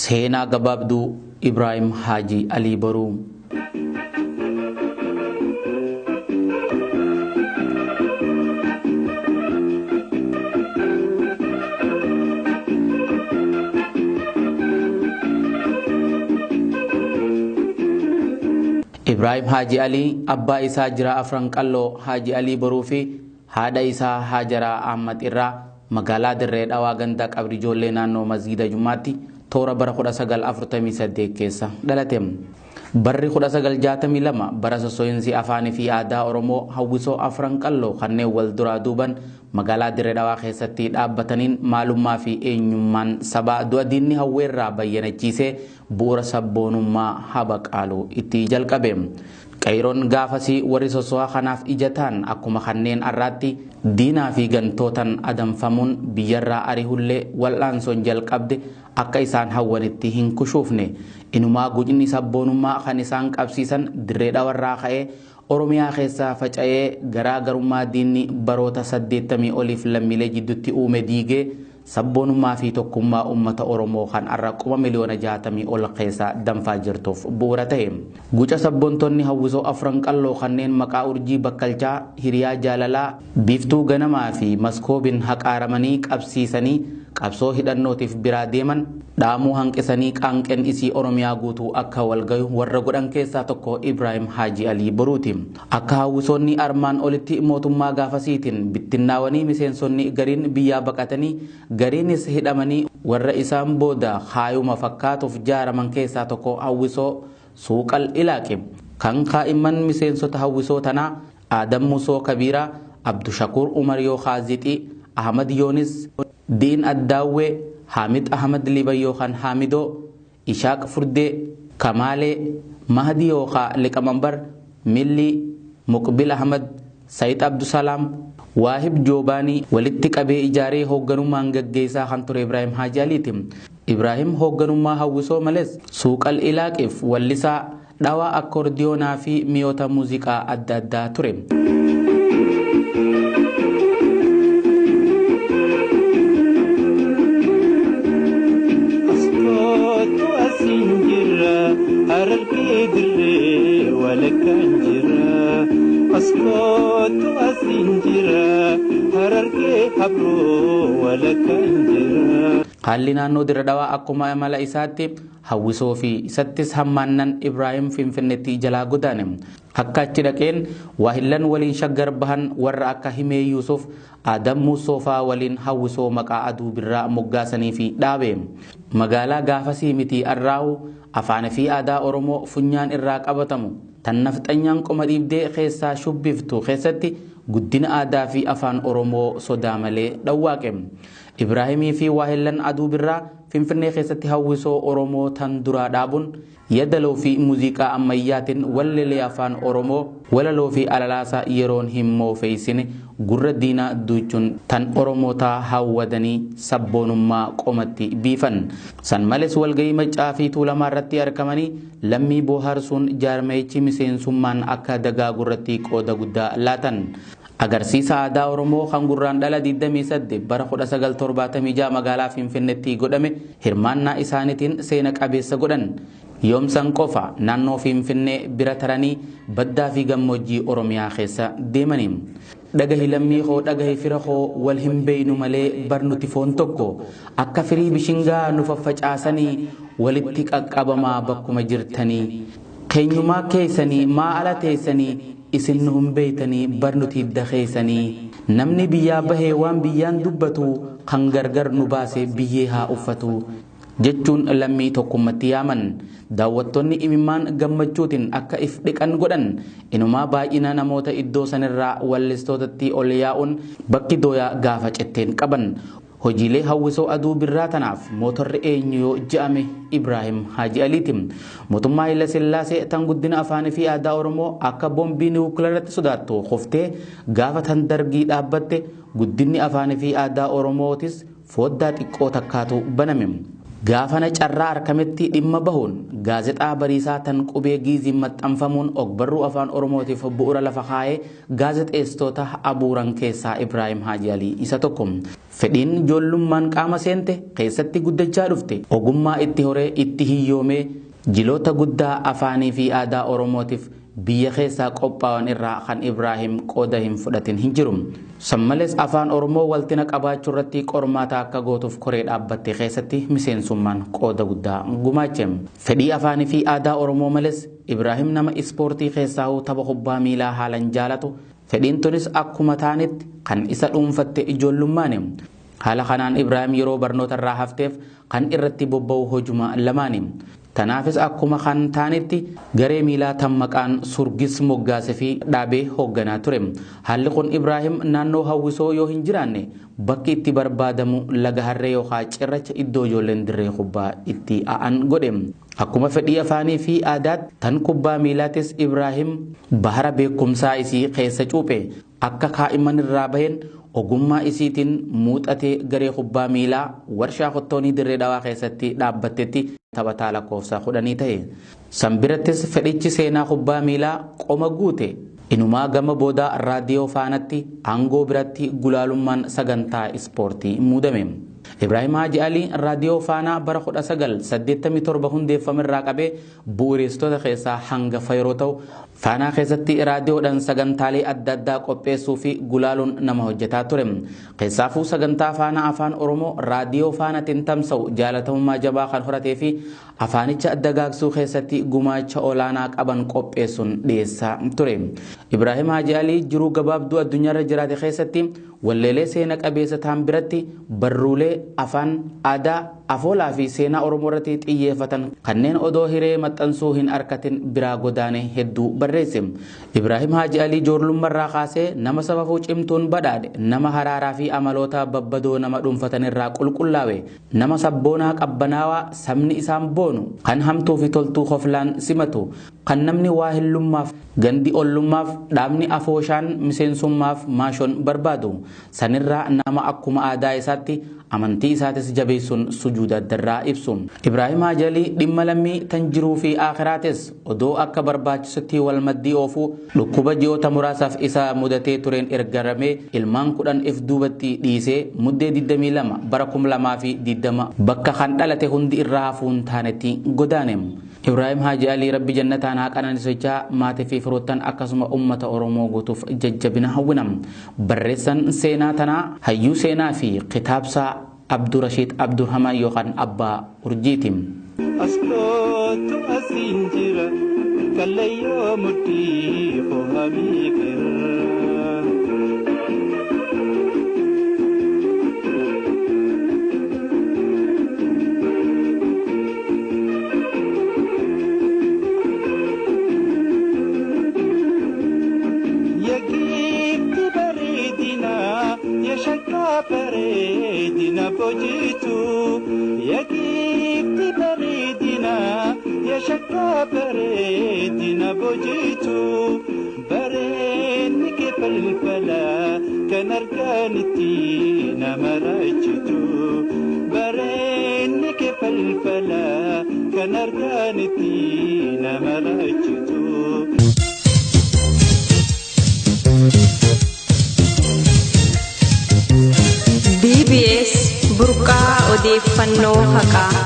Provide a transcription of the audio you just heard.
Seenaa gabaabduu Ibraahim Haajii Alii Boruu. Ibraahim Haaji Alii abbaa isaa jira Afran Qalloo Haaji Alii Boruu fi haadha isaa Haajaraa Ahmad irraa magaalaa Dirree Dhawaa ganda qabri ijoollee naannoo Masgiida Jummaatti toora bara 1948 keessa dhalate. Barri 1962 bara soso'iinsi afaanii fi aadaa Oromoo hawwisoo Afran Qalloo kanneen wal duraa duuban magaalaa Dirree Dhawaa keessatti dhaabbataniin maalummaa fi eenyummaan sabaa du'a diinni hawweerraa bayyanachiisee bu'uura sabboonummaa habaqaaluu itti jalqabe. Qeeroon gaafasii warri soso'aa kanaaf ijataan akkuma kanneen har'aatti diinaa fi gantootaan adamfamuun biyyarraa arihullee wal'aansoon jalqabde akka isaan hawwanitti hin kushuufne. Inumaa gucni sabboonummaa kan isaan qabsiisan Dirree Dhawarraa ka'ee Oromiyaa keessaa faca'ee garaagarummaa diinni baroota 80 oliif lammiilee jidduutti uume diigee sabboonummaa fi tokkummaa uummata Oromoo kan har'a quba miliyoona 60 ol keessaa danfaa jirtuuf bu'uura ta'e. Guca sabboontonni hawwisoo Afran Qalloo kanneen maqaa urjii Bakkalchaa, Hiriyaa Jaalalaa, Biiftuu Ganamaa fi Maskoobiin haqaaramanii qabsiisanii qabsoo hidhannootiif biraa deeman dhaamuu hanqisanii qaanqeen isii Oromiyaa guutuu akka walgayu warra godhan keessaa tokko Ibraahim Haaji Alii Boruuti. Akka hawwisoonni armaan olitti mootummaa gaafasiitiin bittinnaawanii miseensonni gariin biyyaa baqatanii gariinis hidhamanii warra isaan booda haayuma fakkaatuuf jaaraman keessaa tokko hawwisoo Suuqal Ilaaqe. Kan kaa'imman miseensota hawwisoo tanaa Aadam Musoo Kabiiraa, Abdushakuur Umar yookaan Zixii, Ahmad Yoonis, Diin Addaawwee, Hamid Ahmad Liban yookaan Hamidoo, Ishaaq Furdee, Kamaalee, Mahdi yookaan Liqamambar, Millii, Muqbil Ahmad, Sayid Abdusalaam, Waahib Joobaanii walitti qabee ijaaree hoogganummaan gaggeessaa kan ture Ibraahim Haaji Aliiti. Ibraahim hoogganummaa hawwisoo malees Suuqal Ilaaqiif wallisaa dhawaa akkoordiyoonaa fi mi'oota muuziqaa adda addaa ture. Askootu asiin jira, harargee dirree walakkaan jira. Askootu asiin jira, harargee habroo walakkaan jira. Haalli naannoo Dirree Dhawaa akkuma amala isaatti hawwisoo fi isattis hammaannan Ibraahim Finfinneetti jalaa godaane. Akka achi dhaqeen waahillan waliin shaggar bahan warra akka Himee Yuusuf, Aadam Musoofaa waliin hawwisoo maqaa aduu birraa moggaasanii fi dhaabe. Magaalaa gaafasii miti arraahu afaan fi aadaa Oromoo funyaan irraa qabatamu tan nafxanyaan qoma dhiibdee keessaa shubbiftu keessatti guddina aadaa fi afaan Oromoo sodaa malee dhawwaaqe. Ibraahimii fi waahillan aduu birraa Finfinnee keessatti hawwisoo Oromoo tan duraa dhaabuun yadaloo fi muuziqaa ammayyaatiin wallelee afaan Oromoo walaloo fi alalaasaa yeroon hin moofeessine gurra diinaa duuchuun tan Oromootaa hawwatanii sabboonummaa qomatti biifan. San malees walgahii Maccaa fi Tuulamaa irratti argamanii lammii bohaarsuun jaarmayichi miseensummaan akka dagaagu irratti qooda guddaa laatan. Agarsiisa aadaa Oromoo kan gurraan dhala 28 bara 1976 magaalaa Finfinneetti godhame hirmaannaa isaaniitiin seena qabeessa godhan. Yoomsan qofa naannoo Finfinnee bira taranii baddaa fi gammoojjii Oromiyaa keessa deemanii. Dhagahi lammii koo dhagahi fira koo wal hin beeynu malee barnuti foon tokko akka firii bishingaa nu faffacaasanii walitti qaqqabamaa bakkuma jirtanii. Keenyumaa keessanii maa ala teessanii isin nu hin beeytanii barnuti hidda keessanii. Namni biyyaa bahee waan biyyaan dubbatu kan gargar nu baase biyyee haa uffatu jechuun lammii tokkummatti yaaman. Daawwattoonni imimmaan gammachuutiin akka if dhiqan godhan. Inumaa baay'ina namoota iddoo sanirraa wallistootatti ol yaa'uun bakki dooyaa gaafa citteen qaban. Hojiilee hawwisoo aduu birraa tanaaf mootorri eenyu yoo je'ame Ibraahim Haaji Aliiti. Mootummaa Haayila Sillaasee tan guddina afaanii fi aadaa Oromoo akka boombii niwukilaratti sodaattu kuftee gaafa tan dargii dhaabbatte guddinni afaanii fi aadaa Oromootis foddaa xiqqoo takkaatu baname. Gaafana carraa argametti dhimma bahuun gaazexaa Bariisaa tan qubee Giiziin maxxanfamuun ogbarruu afaan Oromootiif bu'uura lafa kaa'ee gaazexeessitoota abuuran keessaa Ibraahim Haaji Alii isa tokko. Fedhiin ijoollummaan qaama seente keessatti guddachaa dhufte ogummaa itti horee itti hiyyoomee jiloota guddaa afaanii fi aadaa Oromootiif biyya keessaa qophaa'an irraa kan Ibraahim qooda hin fudhatin hin jiru. Sammalees afaan Oromoo waltina qabaachuu irratti qormaata akka gootuuf koree dhaabbatte keessatti miseensummaan qooda guddaa gumaache. Fedhii afaanii fi aadaa Oromoo malees Ibraahim nama ispoortii keessaa tapha kubbaa miilaa haalan jaalatu. Fedhiin tunis akkuma taanetti kan isa dhuunfatte ijoollummaani. Haala kanaan Ibraahim yeroo barnoota irraa hafteef kan irratti bobba'u hojuma lamaani. Tanaafis akkuma kan taanetti garee miilaa tan maqaan Surgis moggaasee fi dhaabee hoogganaa ture. Haalli kun Ibraahim naannoo hawwisoo yoo hin jiraanne bakki itti barbaadamu laga harree yookaan cirracha iddoo ijoolleen dirree kubbaa itti a'an godhe. Akkuma fedhii afaanii fi aadaatti tan kubbaa miilaatis Ibraahim bahara beekumsaa isii keessa cuuphe akka kaa'imman irraa baheen ogummaa isiitiin muuxatee garee kubbaa miilaa warshaa Kottoonii Dirree Dhawaa keessatti dhaabbattetti taphataa lakkoofsa 10 ta'e. Sanbirattis fedhichi seenaa kubbaa miilaa qoma guute. Inumaa gama booda raadiyoo faanatti aangoo biratti gulaalummaan sagantaa ispoortii muudame. Ibraahim Haaji Alii raadiyoo faanaa bara 1987 hundeeffame irraa qabee bu'uureessitoota keessaa hangafa yeroo ta'u faanaa keessatti raadiyoodhaan sagantaalee adda addaa qopheessuu fi gulaaluun nama hojjetaa ture. Keessaafuu sagantaa faanaa afaan Oromoo raadiyoo faanaatiin tamsa'u jaalatamummaa jabaa kan horatee fi afaanicha dagaagsuu keessatti gumaacha olaanaa qaban qopheessuun dhiyeessaa ture. Ibraahim Haaji Alii jiruu gabaabduu addunyaarra jiraate keessatti walleelee seena qabeessa ta'an biratti barruulee afaan aadaa afoolaa fi seenaa Oromoo irratti xiyyeeffatan kanneen odoo hiree maxxansuu hin argatin biraa godaane hedduu barreesse. Ibraahim Haaji Alii ijoollummaa kaasee nama sababuu cimtuun badhaadhe, nama haraaraa fi amaloota babbadoo nama dhuunfatan irraa qulqullaa'e, nama sabboonaa qabbanaawaa sabni isaan boonu, kan hamtuu fi toltuu koflaan simatu, kan namni waa hillummaaf gandi ollummaaf dhaabni afooshaan miseensummaaf maashoon barbaadu sanirraa nama akkuma aadaa isaatti amantii isaatis jabeessuun sujuuda darraa ibsu. Ibraahim Haaji Alii dhimma lammii tan jiruu fi aakhiraatis odoo akka barbaachisutti wal maddii oofuu dhukkuba ji'oota muraasaaf isa mudatee tureen ergaramee ilmaan 10 if duubatti dhiisee muddee 22 bara 2020 bakka kan dhalate hundi irraa hafuun taanetti godaane. Ibraahim Haaji Alii rabbi jannataan haa qananiisochaa maatii fi firoottan akkasuma uummata Oromoo guutuuf jajjabina hawwina. Barreessan seenaa tanaa hayyuu seenaa fi kitaabsaa Abdurashiid Abdurhamaan yookaan Abbaa Urjiiti. Askootu asiin jira kallayyoo mudhii fohamii qirra. Bareedina bojitu yagiifti bareedina yashakka bareedina bojitu bareenni kee falfala kan arganitti nama raachitu bareenni kee falfala kan arganitti nama raachitu. BBS burqaa odeeffannoo haqaa.